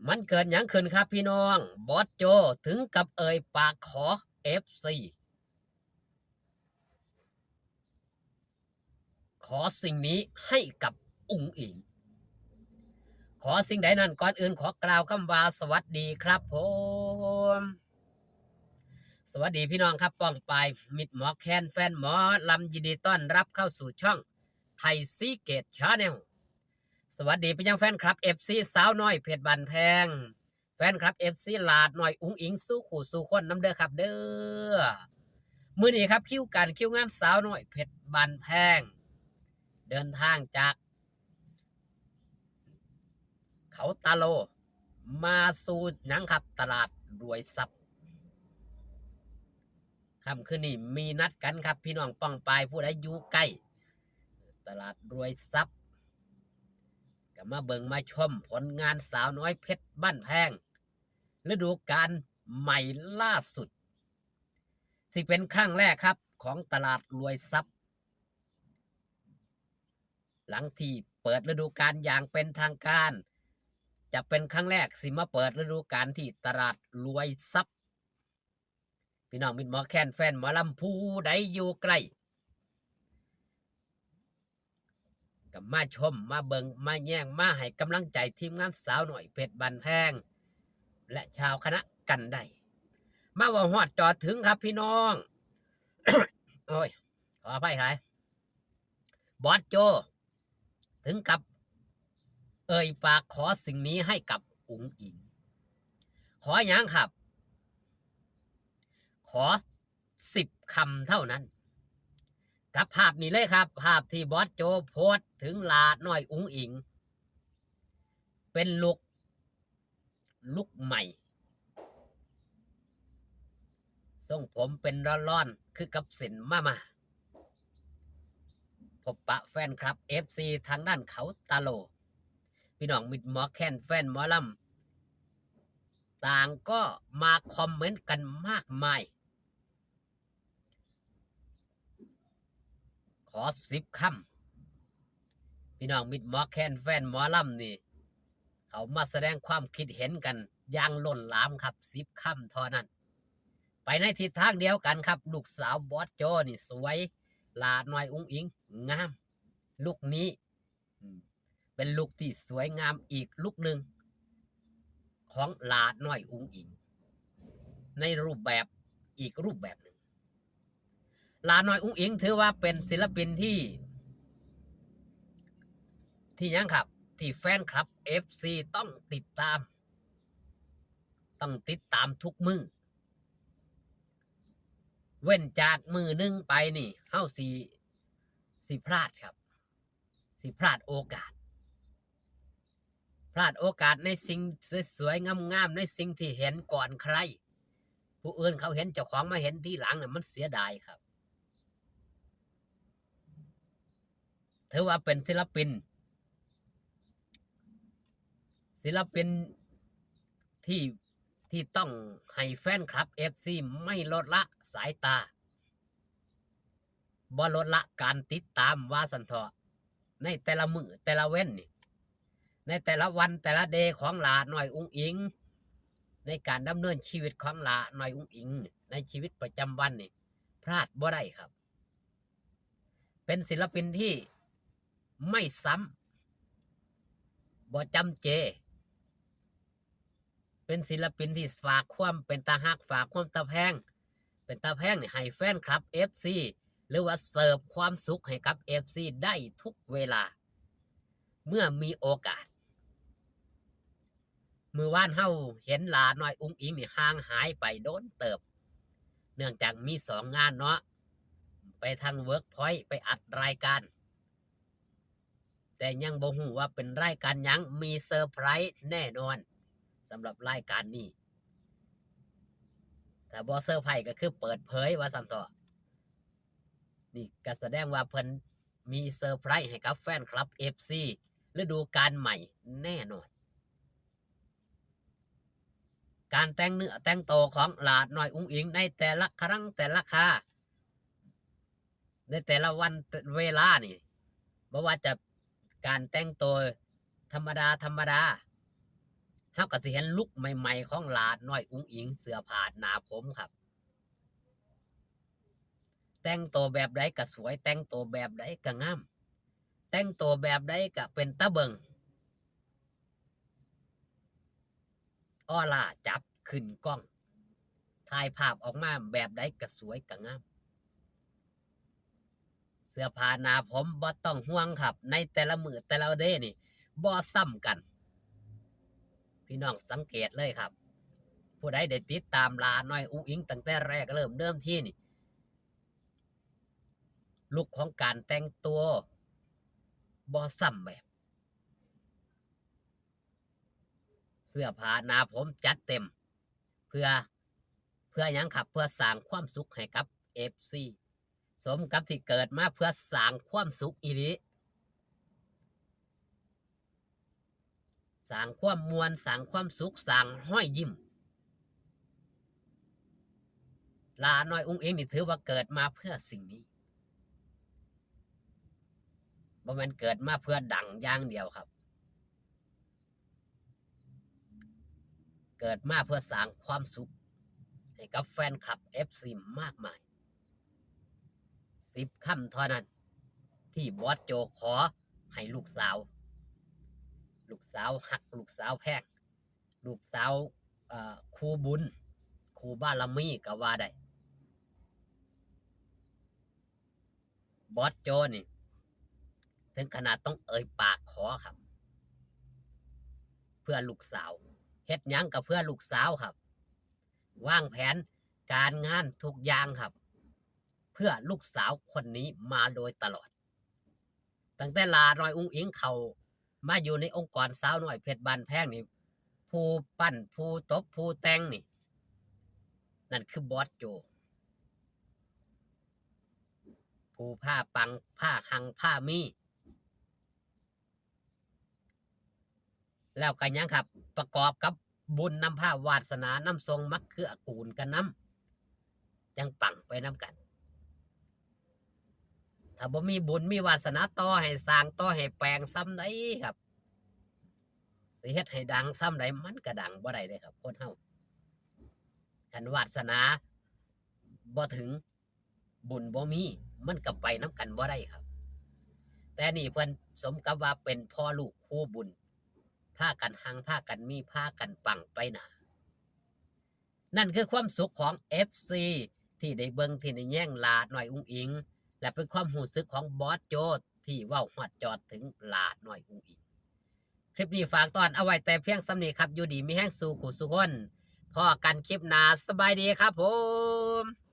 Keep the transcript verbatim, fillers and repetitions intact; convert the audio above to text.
มันเกิดหยังขึ้นครับพี่น้อง บอสโจถึงกับเอ่ยปากขอ เอฟซี ขอสิ่งนี้ให้กับอุ๋งอิ๋ง ขอสิ่งใดนั้น ก่อนอื่นขอกล่าวคำว่าสวัสดีครับผม สวัสดีพี่น้องครับ ป้องปาย มิตรหมอแคน แฟนหมอลำ ยินดีต้อนรับเข้าสู่ช่องไทยซีเกตชาแนล สวัสดีไปยังแฟนคลับ เอฟซี สาวน้อยเพชรบ้านแพง แฟนคลับ เอฟซี หลาดน้อยอุ๋งอิ๋งสู่คู่สู่คนนำเด้อครับเด้อ มื้อนี้ครับ คิวการคิวงานสาวน้อยเพชรบ้านแพง เดินทางจากเขาตาโล มาสู่หยังครับ ตลาดรวยทรัพย์ ค่ำคืนนี้มีนัดกันครับ พี่น้องป้องปาย ผู้ใดอยู่ใกล้ ตลาดรวยทรัพย์ ก็มาเบิ่งมาชมผลงานสาวน้อยเพชรบ้านแพง ฤดูกาลใหม่ล่าสุด สิเป็นครั้งแรกครับ ของตลาดรวยทรัพย์ หลังที่เปิดฤดูกาลอย่างเป็นทางการ จะเป็นครั้งแรกสิมาเปิดฤดูกาลที่ตลาดรวยทรัพย์ พี่น้องมิตรหมอแคน แฟนหมอลำ ผู้ใดอยู่ใกล้ ก็มาชมมาเบิ่งมาแยงมาให้กำลังใจทีมงานสาวน้อยเพชรบ้านแพง และชาวคณะกันได้ มาเว้าฮอดจอดถึงครับพี่น้อง โอ้ย ขออภัยหลาย บอสโจถึงกับเอ่ยปากขอสิ่งนี้ให้กับอุ๋งอิ๋ง ขอหยังครับ ขอสิบคำเท่านั้น กับภาพนี้เลยครับ ภาพที่บอสโจโพสต์ถึงหลาดน้อยอุ๋งอิ๋ง เป็นลุค ลุคใหม่ ทรงผมเป็นร่อนๆ คือกับเส้นมาม่า พบปะแฟนคลับ เอฟซี ทางด้านเขาตาโล พี่น้องมิตรหมอแคน แฟนหมอลำ ต่างก็มาคอมเมนต์กันมากมาย ขอสิบคำ พี่น้องมิตรหมอแคน แฟนหมอลำนี่ เขามาแสดงความคิดเห็นกันอย่างล้นหลามครับ สิบคำเท่านั้น ไปในทิศทางเดียวกันครับ ลูกสาวบอสโจนี่สวย หลาดน้อยอุ๋งอิ๋งงาม ลุคนี้ อืม เป็นลุคที่สวยงามอีกลุคหนึ่ง ของหลาดน้อยอุ๋งอิ๋ง ในรูปแบบอีกรูปแบบหนึ่ง หลาดน้อยอุ๋งอิ๋งถือว่าเป็นศิลปินที่ ที่หยังครับ ที่แฟนคลับ เอฟซี ต้องติดตาม ต้องติดตามทุกมื้อ เว้นจากมื้อหนึ่งไปนี่ เฮาสิ สิพลาดครับ สิพลาดโอกาส พลาดโอกาสในสิ่งสวยๆ งามๆ ในสิ่งที่เห็นก่อนใคร ผู้อื่นเขาเห็น เจ้าของมาเห็นทีหลังน่ะ มันเสียดายครับ ถือว่าเป็นศิลปิน ศิลปินที่ ที่ต้องให้แฟนคลับ เอฟซี ไม่ลดละสายตา บ่ลดละการติดตามว่าซั่นเถาะ ในแต่ละมื้อแต่ละเว็นนี่ ในแต่ละวันแต่ละเดย์ของหลาน้อยอุ๋งอิ๋ง ในการดำเนินชีวิตของหลาน้อยอุ๋งอิ๋ง ในชีวิตประจำวันนี่ พลาดบ่ได้ครับ เป็นศิลปินที่ไม่ซ้ำ บ่จำเจ เป็นศิลปินที่ฝากความเป็นตาฮัก ฝากความตาแพง เป็นตาแพงนี่ให้แฟนคลับ เอฟซี หรือว่าเสิร์ฟความสุขให้กับ เอฟซี ได้ทุกเวลา เมื่อมีโอกาส มื้อวานเฮาเห็นหลาน้อยอุ๋งอิ๋งนี่ห่างหายไปโดนเติบ เนื่องจากมีสองงานเนาะ ไปทาง Workpoint ไปอัดรายการ แต่ยังบ่ฮู้ว่าเป็นรายการหยัง มีเซอร์ไพรส์แน่นอน สำหรับรายการนี้ ถ้าบ่เซอร์ไพรส์ก็คือเปิดเผยว่าซั่นเถาะ นี่ก็แสดงว่าเพิ่นมีเซอร์ไพรส์ให้กับแฟนคลับ เอฟซี ฤดูกาลใหม่แน่นอน การแต่งเนื้อแต่งตัวของหลาน้อยอุ๋งอิ๋งในแต่ละครั้งแต่ละครา ในแต่ละวันเวลานี่ บ่ว่าจะการแต่งตัวธรรมดาธรรมดา เฮาก็สิเห็นลุคใหม่ๆของหลาน้อยอุ๋งอิ๋ง เสื้อผ้าหน้าผมครับ แต่งตัวแบบใดก็สวย แต่งตัวแบบใดก็งาม แต่งตัวแบบใดก็เป็นตาเบิ่ง ออร่าจับขึ้นกล้อง ถ่ายภาพออกมาแบบใดก็สวยก็งาม เสื้อผ้าหน้าผมบ่ต้องห่วงครับ ในแต่ละมื้อแต่ละเดย์นี่บ่ซ้ำกัน พี่น้องสังเกตเลยครับ ผู้ใดได้ติดตามหลาน้อยอุ๋งอิ๋งตั้งแต่แรกเริ่มเดิมทีนี่ ลุคของการแต่งตัวบ่ซ้ำแบบ เสื้อผ้าหน้าผมจัดเต็ม เพื่อ เพื่อหยังครับ เพื่อสร้างความสุขให้กับ เอฟซี สมกับที่เกิดมาเพื่อสร้างความสุขอีหลี สร้างความม่วน สร้างความสุข สร้างรอยยิ้ม หลาน้อยอุ๋งอิ๋งนี่ถือว่าเกิดมาเพื่อสิ่งนี้ บ่แม่นเกิดมาเพื่อดังอย่างเดียวครับ เกิดมาเพื่อสร้างความสุขให้กับแฟนคลับ เอฟซี มากมาย สิบคำเท่านั้น ที่บอสโจขอให้ลูกสาว ลูกสาวฮัก ลูกสาวแพง ลูกสาว เอ่อ คู่บุญ คู่บารมีก็ว่าได้ บอสโจนี่ ถึงขนาดต้องเอ่ยปากขอครับ เพื่อลูกสาว เฮ็ดหยังก็เพื่อลูกสาวครับ วางแผนการงานทุกอย่างครับ เพื่อลูกสาวคนนี้มาโดยตลอด ตั้งแต่หลาน้อยอุ๋งอิ๋งเข้ามาอยู่ในองค์กรสาวน้อยเพชรบ้านแพงนี่ ผู้ปั้น ผู้ตบ ผู้แต่งนี่ นั่นคือบอสโจ ผู้พาปัง พาฮัง พามี แล้วก็หยังครับ ประกอบกับบุญนำพา วาสนานำส่ง มาเกื้อกูลกันนำ จั่งปังไปนำกัน ถ้าบ่มีบุญมีวาสนา ต่อให้สร้าง ต่อให้แปลงส่ำใดครับ สิเฮ็ดให้ดังส่ำใด มันก็ดังบ่ได้เด้ครับ คนเฮา คันวาสนาบ่ถึง บุญบ่มี มันก็ไปนำกันบ่ได้ครับ แต่นี่เพิ่นสมกับว่าเป็นพ่อลูกคู่บุญ พากันฮัง พากันมี พากันปังไปหน้า นั่นคือความสุขของ เอฟซี ที่ได้เบิ่ง ที่ได้แยงหลาน้อยอุ๋งอิ๋ง และเป็นความรู้สึกของบอสโจ ที่เว้าฮอดจอดถึงหลาน้อยอุ๋งอิ๋ง คลิปนี้ฝากตอนเอาไว้แต่เพียงส่ำนี้ครับ อยู่ดีมีแฮงสู่คู่สู่คน พ้อกันคลิปหน้า สบายดีครับผม